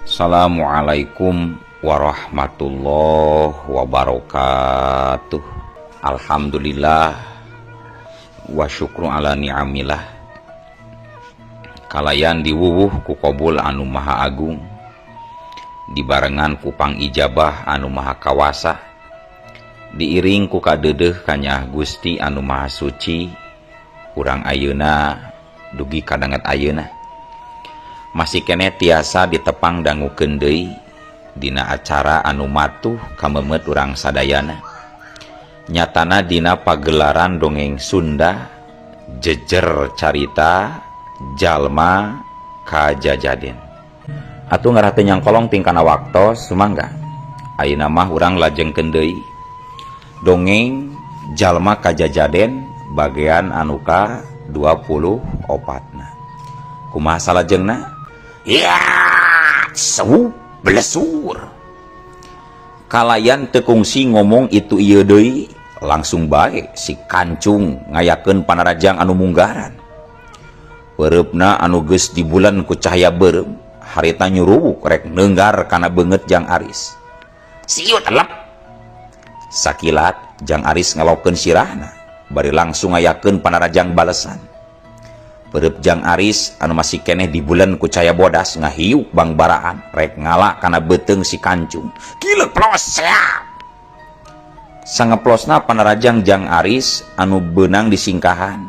Assalamualaikum warahmatullahi wabarakatuh. Alhamdulillah wa syukru ala ni'amillah. Kalayan diwuwuh ku qabul anu maha agung, dibarengan ku pangijabah anu maha kawasa, diiring ku kadeudeuh kanyah Gusti anu maha suci. Urang ayeuna dugi kadanget ayeuna masih keneh tiasa ditepang dangukeun deui dina acara anu matuh kamemet urang sadayana, nyatana dina pagelaran dongeng Sunda Jejer Carita Jalma Kajajaden. Atuh ngarah teu nyangkolong tingkana waktos, sumangga ayeuna mah urang lajengkeun deui dongeng Jalma Kajajaden bagian anu ka 24 na. Kumaha salajengna? Ya, sewu blesur. Kalayan teu kungsi ngomong itu ieu deui, langsung bae si Kancung ngayakeun panarajang anu munggaran. Peureupna anu geus dibulan ku cahaya beureum harita nyuruwuk rek neunggar kana beungeut Jang Aris. Siut lep. Sakilat Jang Aris ngalokeun sirahna bari langsung ngayakeun panarajang balesan. Peureub Jang Aris anu masih keneh di bulan ku cahaya bodas ngahiuk bangbaraan rek ngala kana beuteung si Kancung. Gila plos siap. Sangeplosna panarajang Jang Aris anu beunang disingkahan.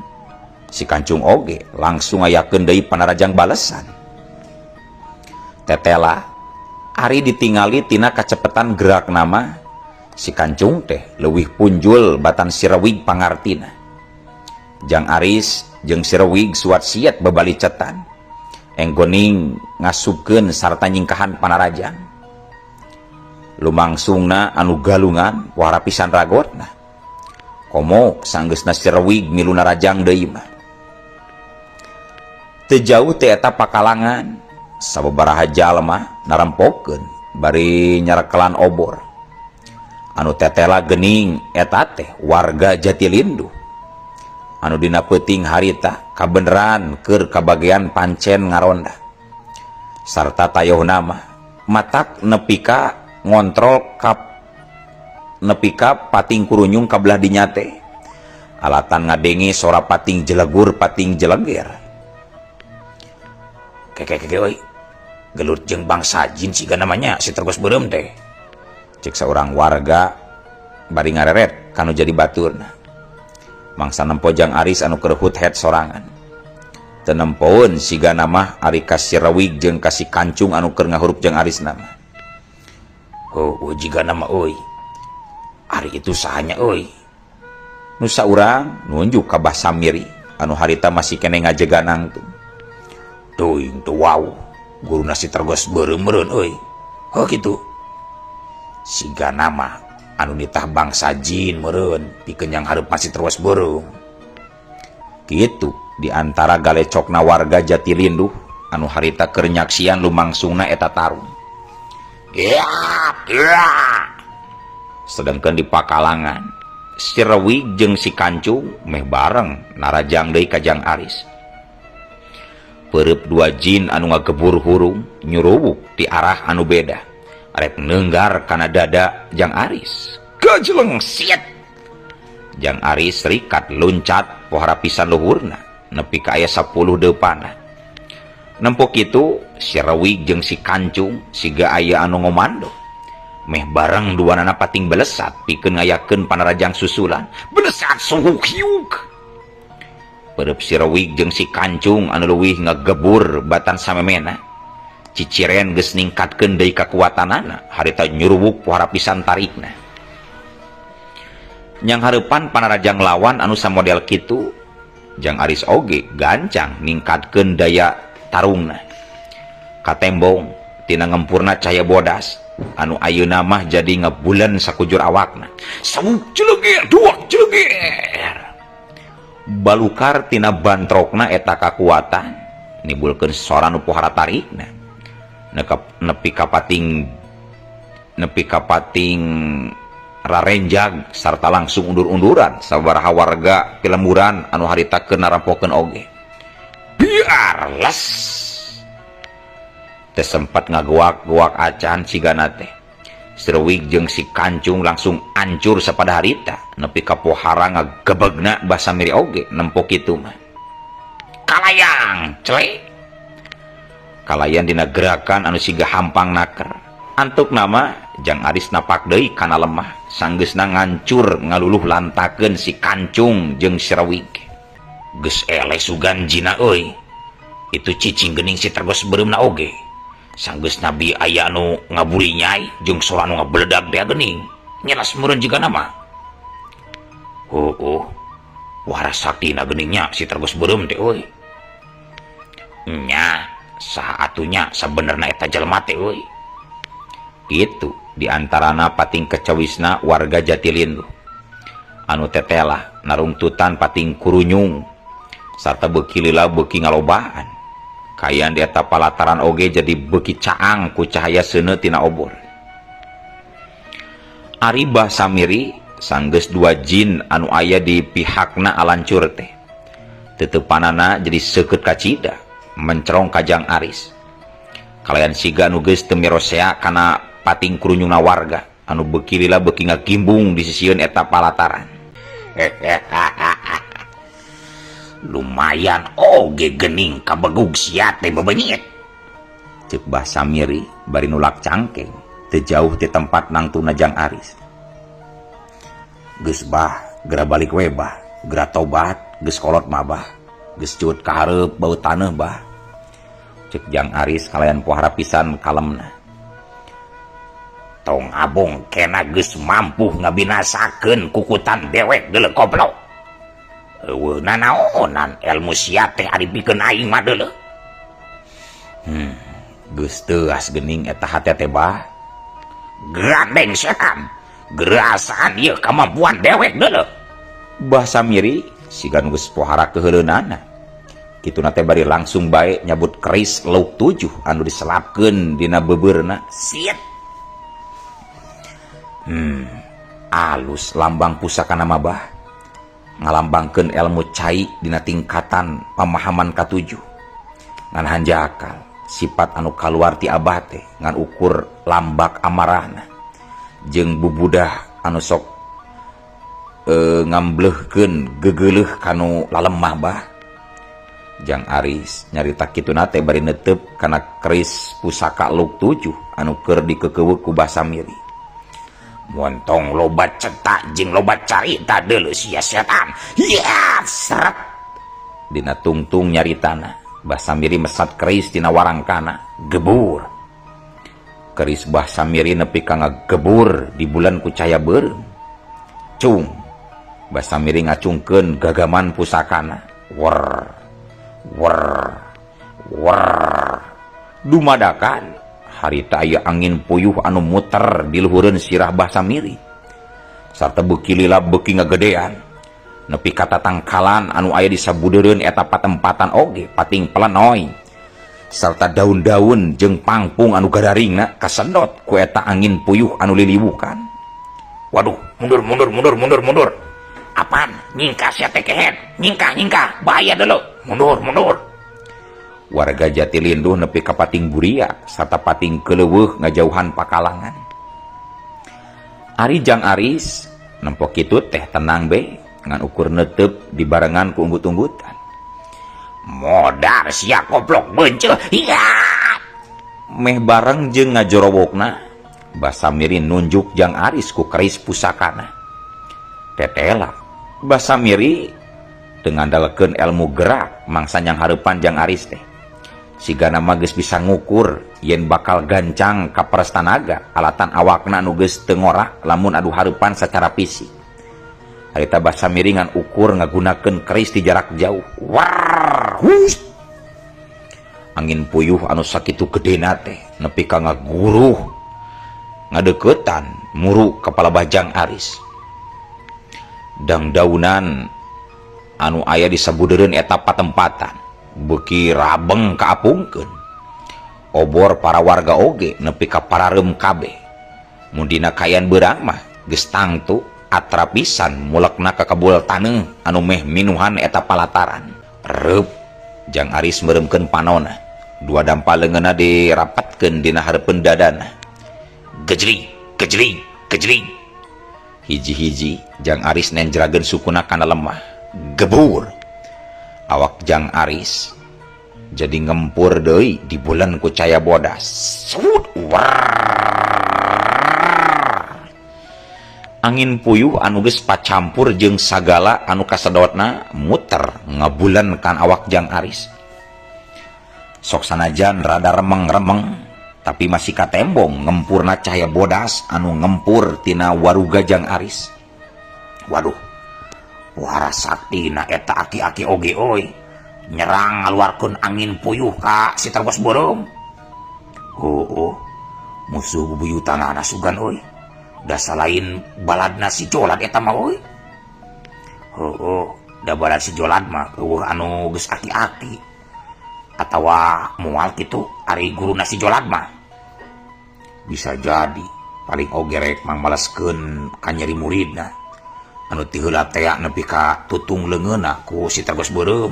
Si Kancung oge langsung ngayakeun deui panarajang balesan. Tetela ari ditingali tina kacepetan gerak nama si Kancung teh leuwih punjul batan si Rewig pangartina. Jang Aris jeung si Rewig suat siat babalicetan enggoning ngasupkeun sarta nyingkahan panarajang. Lumangsungna anu galungan wara pisan ragotna. Komo sanggeusna si Rewig milu narajang deui mah. Teu jauh teh eta pakalangan sababaraha jalma narempokeun bari nyarekelan obor. Anu tetela gening eta teh warga Jatilinduh anu dina peuting harita kabeneran keur kabagean pancen ngaronda sarta tayohna mah matak nepi ka ngontrol kap nepi ka pating kurunyung kabelah dinya teh alatan ngadenge sora pating jelegur pating jeleger. Keke keke euy, gelut jeung bangsa jin siga namanya si Tergos Beureum teh, cek saurang warga bari ngareret kanu jadi baturna. Mangsa nempo Jang Aris anu keur het sorangan. Teu nempoeun siga nama ari ka si Rewig jeung ka si Kancung anu keur ngahurup Jang Aris nama. Oh, oh jiga nama euy. Ari itu sahanya euy? Nu saurang nunjuk ka Bah Samiri anu harita masih keneh ngajegan nangtung. Teuing teu wow, guruna si Tergos Beureum meureun euy. Heuh kitu. Siga nama anu nitah bangsa jin meureun pikeun yang hareup masih terus beureum. Kitu di antara galecokna warga Jatilinduh anu harita keur nyaksian lumangsungna eta tarung. Ya, ya. Sedangkan di pakalangan si Rewig jeung si Kancung meh bareng narajang deui ka Jang Aris. Peureub dua jin anu ngagebur hurung nyuruwuk di arah anu beda rek neunggar kana dada Jang Aris. Gajeleng siet. Jang Aris rikat luncat pohara pisan luhurna nepi ka aya 10 deupana. Nempo kitu si Rewig jeung si Kancung siga aya anu ngomando meh bareng duanana pating belesat pikeun ngayakeun panarajang susulan. Belesat suhu hiuk. Peureub si Rewig jeung si Kancung anu leuwih ngagebur batan samemena. Ciciren geus ningkatkeun deui kakuatanana harita nyuruwuk pohara pisan tarikna. Nyang hareupan panarajang lawan anu samodel kitu, Jang Aris oge gancang ningkatkeun daya tarungna. Katembong tina ngempurna cahaya bodas anu ayeuna mah jadi ngebulan sakujur awakna. Sawuk jeleger, duak jeleger. Balukar tina bantrokna eta kakuatan nimbulkeun sora nu pohara tarikna. Nepi kapating rarenjag sarta langsung undur-unduran sabaraha warga pilemburan anu harita keur narampokeun oge. Biar les. Teu sempat ngagoak-goak acan sigana teh. Srewig jeung si Kancung langsung ancur sapada harita nepi ka pohara ngagebegna Bah Samiri oge nempo kitu mah. Kalayang, cele. Kalayan dina gerakan anu siga hampang naker. Antuk nama Jang Aris napak deui kana lemah sanggeusna ngancur ngaluluh lantakeun si Kancung jeung Srewig. Geus eleh sugan jina euy. Itu cicing geuning si Tergos beureumna oge. Sanggeus nabi aya anu ngaburinyai jeung sora anu ngabeledag teh geuning. Nyelas meureun jiga nama. Heueuh. Wah saktina geuning nya si Tergos beureum teh euy. Nya saha atunya sabenerna eta jelema teh euy. Kitu diantarana pating kecawisna warga Jatilinduh. Anu tetelah narungtutan pating kurunyung sarta beuki lila beuki ngalobaan. Kaayaan di eta palataran oge jadi beuki caang ku cahaya seuneu tina obor. Ari Bah Samiri sanggeus dua jin anu aya di pihakna alancur teh. Teteupanana jadi seukeut kacida, mencerong ka Jang Aris. Kalayan siga nu geus teu mirosea kana pating kurunyungna warga anu beuki lila beuki ngagimbung di sisieun eta palataran. Lumayan oge gening kabegug sia teh bebenyit. Ceuk Bah Samiri bari nulak cangkeng teu jauh ti tempat nangtuna Jang Aris. Geus bah, geura balik we bah, geura tobat, geus kolot mah bah, geus cuut ka hareup bau taneuh bah. Ceuk Jang Aris kalayan pohara pisan kalemna. Tong abong kena geus mampu ngabinasakeun kukutan dewek deuleu goblok. Eueuh nanaonan ilmu sia teh ari pikeun aing mah deuleu. Geus teuas geuning eta hate teh bah. Gandeng setan, gerasaan ieu kemampuan dewek deuleu. Bah Samiri siga nu geus pohara keuheuleunana. Kituna teh bari langsung bae nyabut keris lauk 7 anu diselapkeun dina beubeurna. Siet. Alus lambang pusakana mah bah. Ngalambangkeun ilmu cai dina tingkatan pamahaman katujuh. Ngan hanjakal sifat anu kaluar ti abah teh ngan ukur lambak amarahna jeung bubudah anu sok ngambleuhkeun gegeuleuh kanu lalemah bah. Jang Aris nyarita kituna teh bari netep kana keris pusaka luk 7 anu keur dikeukeuweuk ku Bah Samiri. Montong loba cetak jeung loba carita deuleu sia setan. Hiat seret. Dina tungtung nyaritana, Bah Samiri mesat keris dina warangkana, gebur. Keris Bah Samiri nepi ka ngagebur di bulan ku cahaya beureum. Cung. Bah Samiri ngacungkeun gagaman pusakana. Wer. Wer. Wer. Dumadakan harita aya angin puyuh anu muter di luhureun sirah Bah Samiri. Sarta beuki lila beuki ngagedean. Nepi ka tatangkalan anu aya di sabudeureun eta patempatan oge pating pelenoy. Sarta daun-daun jeung pangpung anu gararingna kasedot ku eta angin puyuh anu liliwukan. Waduh, mundur mundur mundur mundur mundur. Apaan? Nyingkah sia teh kehed. Nyingkah nyingkah, bahaya deuleu. Mundur mundur. Warga Jatilinduh nepi ka pating buria sarta pating keuleuweuh ngajauhan pakalangan. Ari Jang Aris nempo kitu teh tenang be ngan ukur netep dibarengan ku unggut-unggutan. Modar sia goblok beunceul. Hiya. Meh bareng jeung ngajorowokna, Bah Samiri nunjuk Jang Aris ku keris pusakana. Tetela Bah Samiri teu ngandalkeun ilmu gerak mangsa nyang hareupan Jang Aris teh. Sigana mah geus bisa ngukur yen bakal gancang kaperes tanaga alatan awakna nu geus teu ngora lamun adu hareupan secara fisik. Harita Bah Samiri ngan ukur ngagunakeun keris di jarak jauh. War, hus. Angin puyuh anu sakitu gedena teh nepi ka ngaguruh ngadeuketan muru kepala Bajang Aris. Dangdaunan anu aya di sabudeureun eta patempatan beuki rabeng kaapungkeun. Obor para warga oge nepi ka parareum kabeh. Mun dina kaayaan beurang mah geus tangtu atra pisan mulekna ka kebul taneuh anu meh minuhan eta palataran. Reup Jang Aris meureumkeun panona. Dua dampa leungeunna dirapatkeun dina hareupeun dadana. Gejlig, gejlig, gejlig. Hiji-hiji Jang Aris nenjrageun sukuna kana lemah. Gebur. Awak Jang Aris jadi ngempur deui dibulen ku caya bodas. Sud, Angin puyuh anu geus pacampur jeung sagala anu kasedotna muter ngabulen kan awak Jang Aris. Sok sanajan rada remeng-remeng tapi masih katembong ngempurna cahaya bodas anu ngempur tina waruga Jang Aris. Waduh, pohara saktina eta aki-aki oge oi. Nyerang ngaluarkeun angin puyuh ka si Tergos Beureum. Oh, musuh bubuyutanana sugan euy. Da salain baladna si Jolad eta mah euy. Heueuh, da balad si Jolad mah eueuh anu geus aki-aki. Atawa moal kitu ari guruna si Jolad mah. Bisa jadi paling oge rek mangmaleskeun ka nyeri muridna. Anu ti heula tea nepi ka tutung leungeunna ku si Tergos Beureum.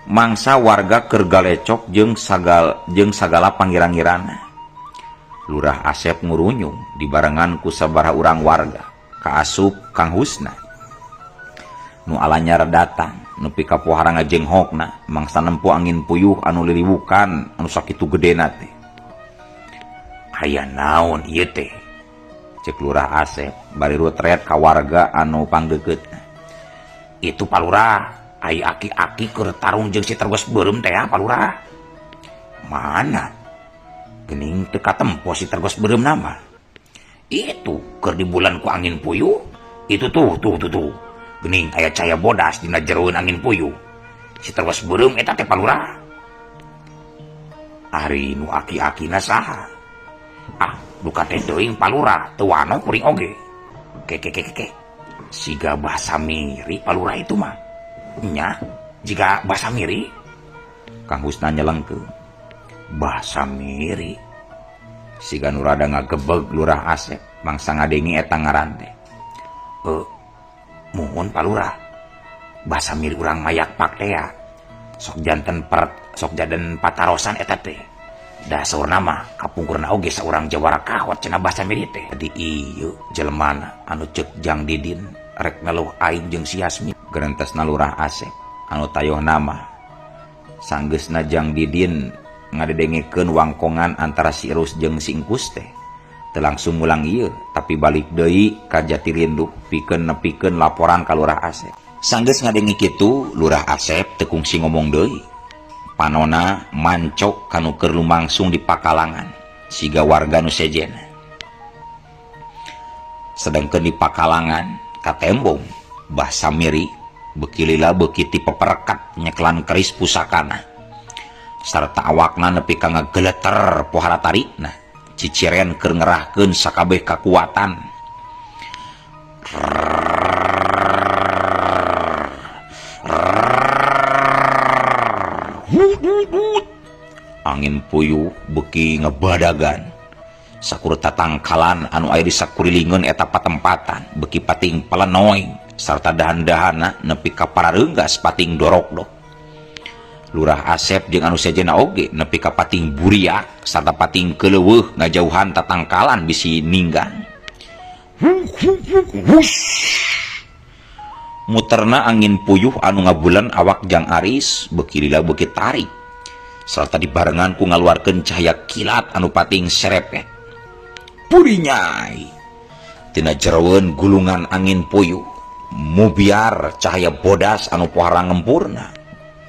Mangsa warga keur galecok jeung sagala pangirang-ngirana. Lurah Asep ngurunyung dibarengan ku sabaraha urang warga kaasup Kang Husna. Nu alanyar datang nepi ka pohara ngajenghokna mangsa nempo angin puyuh anu liliwukan anu sakitu gedena teh. Aya naon ieu teh? Cek Lurah Asep bari rutret ka warga anu pangdeukeutna. Itu Pak Lurah, ai aki-aki keur tarung jeung si Tergos Beureum teh Pak Lurah. Mana? Geuning teu katempo si Tergos Beureum nama. Itu keur dibulan ku angin puyuh. Itu tuh tuh tuh tuh. Geuning aya cahaya bodas dina jeroeun angin puyuh. Si Tergos Beureum eta teh Pak Lurah. Ari nu aki-akina saha? Ah, duka teh teuing Pak Lurah, teu wano kuring oge. Ke ke ke ke. Siga bahasa miri Pak Lurah itu mah. Nya, jika bahasa miri. Kang Husna nyelengkeun. Bahasa miri. Siga nu rada ngagebeg Lurah Asep mangsa ngadengi eta ngaran teh. Muhun Pak Lurah. Bahasa miri urang mayak pak teh ya. Sok janten per sok jaden patarosan eta teh. Da saurna mah kapungkurna oge saurang jawara kahot cenah bahasa miri teh. Jadi ieu jelema anu ceuk Jang Didin rek ngeluh aing jeung si Yasmin. Gerentesna Lurah Asep anu tayoh nama. Sanggeusna Jang Didin ngadedengekeun wangkongan antara si Erus jeung si Engkus teh. Teu langsung mulang ieu tapi balik deui ka Jatilinduh pikeun nepikeun laporan ka Lurah Asep. Sanggeus ngadenge kitu Lurah Asep teu kungsi ngomong deui. Panona mancok kanu keur lumangsung di pakalangan siga warga nu sejenna. Sedangkeun di pakalangan katembong Bah Samiri beuki lila beuki ti peperekat nyekelan keris pusakana sarta awakna nepi ka ngageleter pohara tarikna ciciren keur ngerahkeun sakabeh kakuatan. Angin puyuh beuki ngebadagan sakur tatangkalan anu aya di sakurilingeun eta patempatan beuki pating palenoy sarta dahan-dahana nepi ka pararenggas pating dorokdok. Lurah Asep jeung anu sejenna oge nepi ka pating buriak sarta pating keuleuweuh ngajauhan tatangkalan bisi ninggang. Muterna angin puyuh anu ngabulan awak Jang Aris beuki lila beuki tarik sarta dibarengan ku ngaluarkeun cahaya kilat anu pating serepet. Purinyai tina jeroeun gulungan angin puyuh mubiar cahaya bodas anu pohara ngempurna.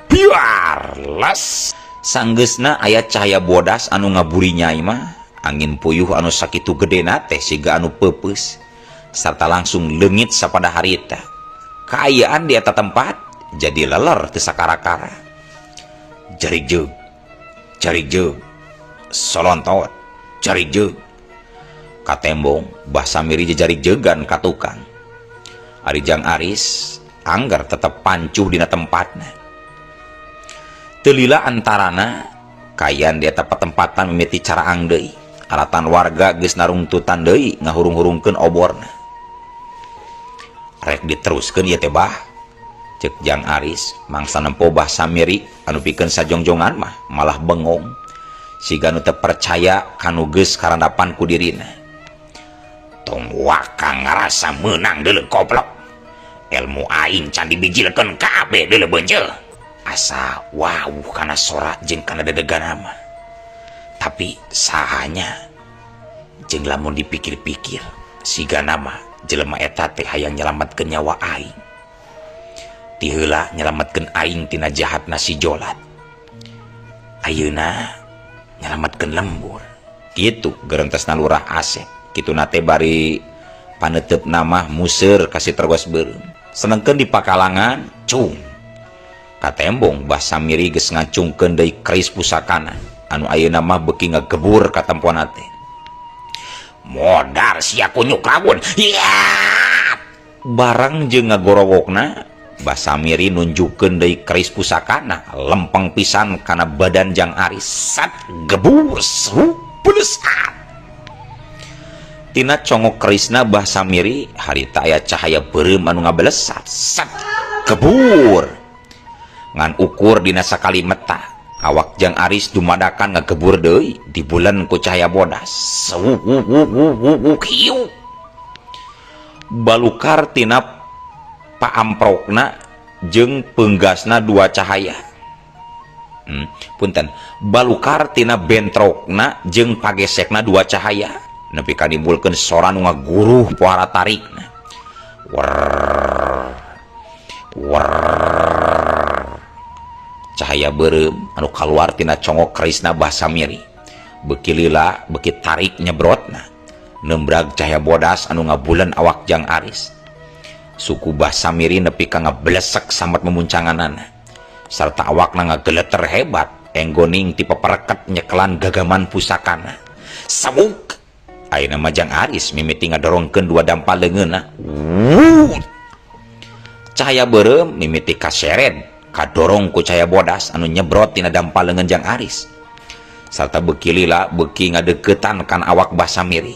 Biar las sanggeusna aya cahaya bodas anu ngaburinyai mah angin puyuh anu sakitu gedena teh siga anu peupeus sarta langsung leungit sapada harita. Kaayaan di eta tempat jadi leler teu sakara-kara. Jari jeug, solontot, jari jeug. Katembong Bah Samiri jejari jegan ka tukang. Ari Jang Aris anggar tetep pancuh dina tempatna. Teu lila antarana kaayaan di eta patempatan mimiti caraang deui. Alatan warga geus narungtutan deui ngahurung-hurungkeun oborna. Rek diteruskeun ieu teh bah. Cek Jang Aris mangsa nempo Bah Samiri anu pikeun sajongjongan mah malah bengong siga nu teu percaya kanu geus karandapan ku dirina. Tong waka ngarasa meunang deuleu goblok. Ilmu aing can dibijilkeun kabeh deuleu beunceul. Asa wawuh kana sora jeung kana dedegana mah. Tapi sahanya jeung lamun dipikir-pikir sigana mah jelema eta teh hayang nyelametkeun nyawa aing. Ti heula nyelametkeun aing tina jahatna si Jolat. Ayeuna nyelametkeun lembur. Kitu gerentesna Lurah Asep. Kituna teh bari paneuteup mah museur ka si Tergos Beureum. Senengkeun di pakalangan cung. Katembong Bah Samiri geus ngacungkeun deui keris pusakana anu ayeuna mah beuki ngagebur katempona teh. Modar sia kunyuk rawon. Hiat! Barang jeung ngagorowokna Bah Samiri nunjukkeun deui keris pusakana lempeng pisan kana badan Jang Aris. Sat gebur belesat. Tina congok kerisna Bah Samiri harita aya cahaya beureum anu ngabelesat. Sat gebur. Ngan ukur dina sakali meta awak Jang Aris dumadakan ngagebur deui dibulen ku cahaya bodas. Hiu. Balukar tina paamprokna jeung peunggasna dua cahaya. Punten balukar tina bentrokna jeung pagesekna dua cahaya nepi ka nimbulkeun sora nu ngaguruh pohara tarikna. Werr, werr. Cahaya beureum anu kaluar tina congok kerisna Bah Samiri beuki lila beuki tarik nyebrotna nembrag cahaya bodas anu ngabulen awak Jang Aris. Suku Bah Samiri nepi ka ngablesek samet memuncanganana sarta awakna ngageleter hebat enggoning ti papereket nyekelan gagaman pusakana. Sabuk ayeuna mah Jang Aris mimiti ngadorongkeun dua dampal leungeunna. Wuut. Cahaya beureum mimiti kaseret kadorong ku cahaya bodas anu nyebrot tina dampal leungeun Jang Aris sarta beuki lila beuki ngadeukeutan kan awak Bah Samiri.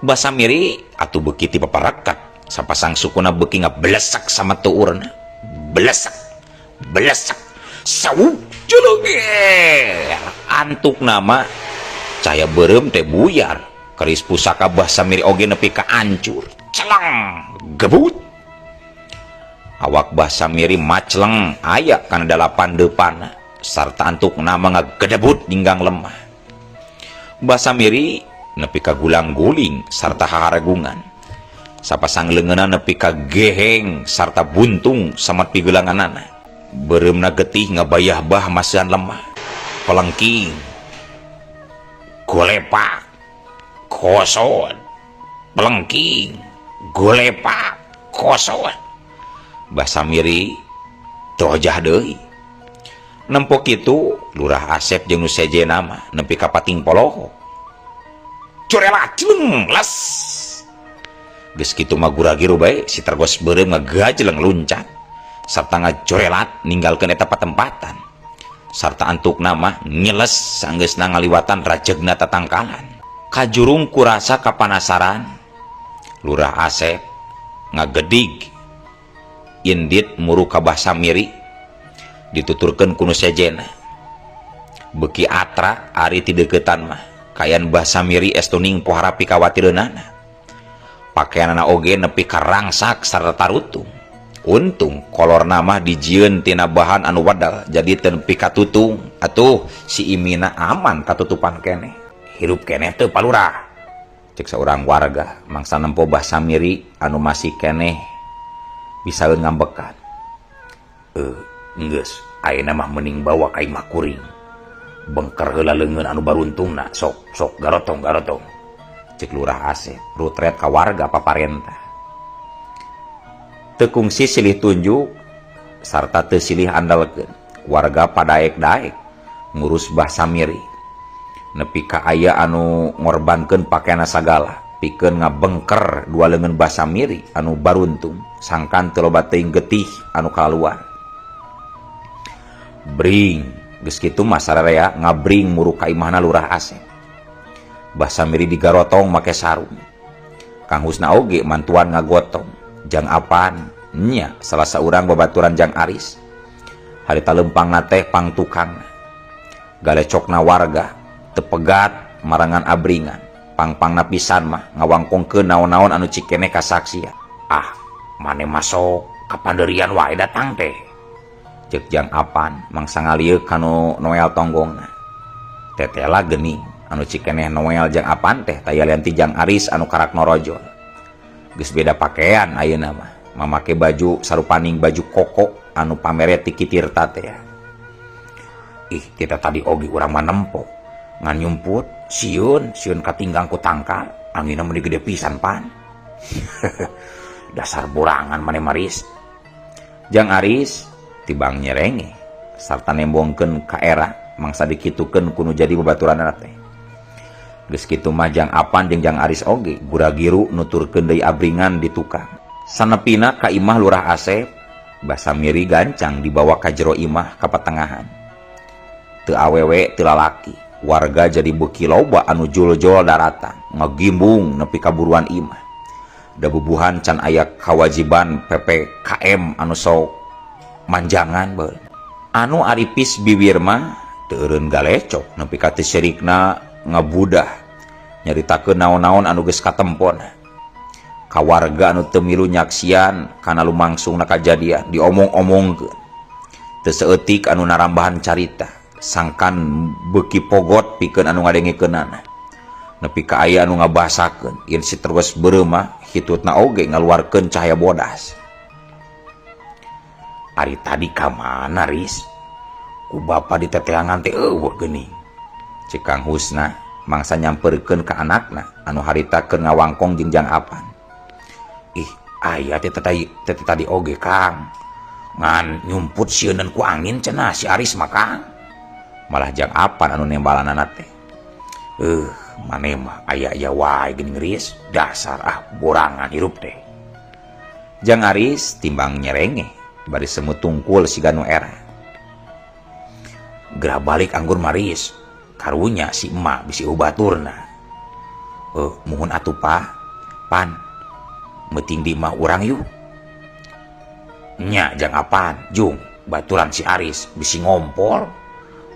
Bah Samiri atuh beuki ti paparekat sapasang sukuna beuki ngablesek sama tuurna. Blesek blesek sawu jeleger antuk nama cahaya beureum teh buyar keris pusaka Bah Samiri oge nepi ka ancur celeng gebut. Awak Bah Samiri macleng aya kana dalapan deupana sarta antuk nama ngagedebut ninggang lemah. Bah Samiri nepi ka gulang-guling sarta haharegungan. Sapasang leungeunna nepi ka geheng sarta buntung samat pigelanganana. Beureumna getih ngabayah-bah masihan lemah. Pelengking, golepak, kosot, pelengking, golepak, kosot. Bah Samiri tojah deui. Nempo kitu Lurah Asep jeung nu sejenna mah nepi ka pating poloho. Curela celeng les. Geus kitu mah guragiru bae si Tergos Beureum ngagajleng luncat sarta ngajorelat ninggalkeun eta patempatan. Sarta antukna mah nyeles sanggeusna ngaliwatan rajegna tatangkalan. Kajurung kurasa kapanasaran Lurah Asep ngagedig indit muru ka Bah Samiri dituturkeun ku nu sejenna. Beuki atra ari ti deuketan mah kayan Bah Samiri estuning pohara pikawatireunana. Pakaianana oge nepi ka rangsak sarta tarutung. Untung kolorna mah dijieun tina bahan anu wadal jadi teu nepi katutung. Atuh si imina aman katutupan keneh. Hirup keneh teu Palurah. Cek saurang warga mangsa nempo Bah Samiri anu masih keneh bisaeun ngambekan. Geus ayeuna mah mending bawa ka imah kuring. Bengker heula leungeun anu baruntungna sok sok garotong garotong. Cek Lurah Asep rutret ka warga paparentah. Teu kungsi silih tunjuk sarta teu silih andalkeun. Warga padaek-daek ngurus Bah Samiri. Nepi ka aya anu ngorbankeun pakaianna sagala pikeun ngabengker dua leungeun Bah Samiri anu baruntung sangkan teu loba teuing getih anu kaluar. Bring geus kitu mah sararea ngabring muru ka imahna Lurah Asep. Bah Samiri digarotong make sarung. Kang Husna oge mantuan ngagotong. Jang apan Nya salah saurang babaturan Jang Aris. Harita lempangna teh pangtukangna. Galecokna warga teu pegat marangan abringan. Pangpangna pisan mah ngawangkongkeun naon-naon anu cikeneh kasaksian. Ah, maneh masuk kapanderian wae datang teh. Ceuk Jang Apan mangsa ngalieuk kanu Noel tonggongna. Tetela geuning anu cikeneh Noel Jang Apan teh taya lian ti Jang Aris anu karak norojol. Geus beda pakaian ayeuna mah, mamake baju sarupaning baju koko anu pamere ti Ki Tirta teh. Ih, kita tadi oge urang mah nempo. Ngan nyumput, sieun, sieun katinggang ku tangkal, anginna meuni gede pisan pan. Dasar borangan maneh Maris. Jang Aris tibang nyerenge sarta nembongkeun ka era mangsa dikitukeun ku nu jadi babaturanna teh. Geus kitu mah Jang Apan jeung Jang Aris oge gura-giru nuturkeun deui abringan di tukang. Sanepina ka imah Lurah Asep, basa miri gancang dibawa ka jero imah ka patengahan. Teu awewe teu lalaki, warga jadi beuki loba anu jol-jol daratan, ngagimbung nepi ka buruan imah. Da bubuhan can aya kawajiban PPKM anu sok manjangan beuh. Anu aripis bibir mah teu eureun galecok nepi ka teu sirikna ngabudah nyaritakeun naon-naon anu geus katempon. Ka warga anu teu milu nyaksian kana lumangsungna kajadian diomong-omongkeun. Teu saeutik anu narambahan carita, sangkan beuki pogot pikeun anu ngadengekeunana. Nepi ka aya anu ngabasakeun yen si terus beureum mah hitutna oge ngaluarkeun cahaya bodas. Ari tadi ka mana Ris? Ku bapa diteteangan teh eueuh geuning. Ceuk Kang Husna mangsa nyamperkeun ka anakna anu harita keur ngawangkong jeung Jang Apan. Ih, aya teh tadi oge Kang. Ngan nyumput sieuneun ku angin cenah si Aris mah Kang. Malah Jang Apan anu nembalanana teh. Maneh mah aya-aya wae geuning Ris, dasar ah borangan hirup teh. Jang Aris timbang nyerenge bari semut tungkul siga nu era. Geura balik anggur Maris, karunya si emak bisi ubaturna. Muhun atuh pa, pan, meuting di imah urang yuk. Nya Jang Apan, jung, baturan si Aris bisi ngompol.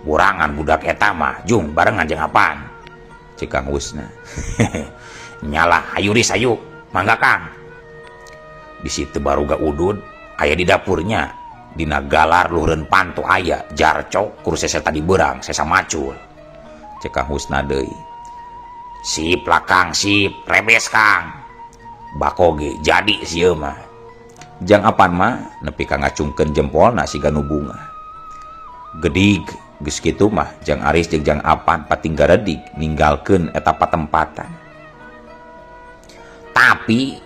Borangan budak eta mah, jung, barengan Jang Apan. Ceuk Kang Husna. Nyala, hayu Ris, hayu, mangga Kang. Bisi teu baruga udud, aya di dapurnya. Dina galar luhureun panto aya, jarcok kur sesa tadi beurang, sesa macul. Ceuk Kang Husna deui. Sip lah Kang, sip, rebes Kang. Bako ge jadi sieun mah. Jang Apan mah nepi ka ngacungkeun jempolna siga nu bunga. Gedig geus kitu mah Jang Aris jeung Jang Apan pating garedig ninggalkeun eta patempatan. Tapi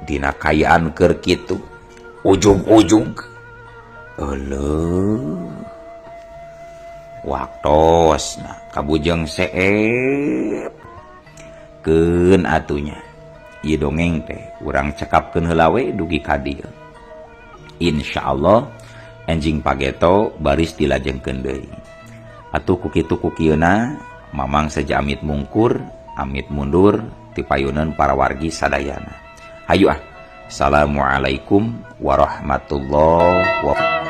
dina kaayaan keur kitu ujug-ujug euleuh waktosna kabujeng seep keun atunya. Ieu dongeng teh urang cekapkeun heula we dugi ka dieu. Insyaallah enjing pageto baris dilajengkeun deui. Atuh ku kitu ku kieuna Mamang seja amit mungkur, amit mundur tipayuneun para wargi sadayana. Hayu ah. Assalamualaikum warahmatullahi wabarakatuh.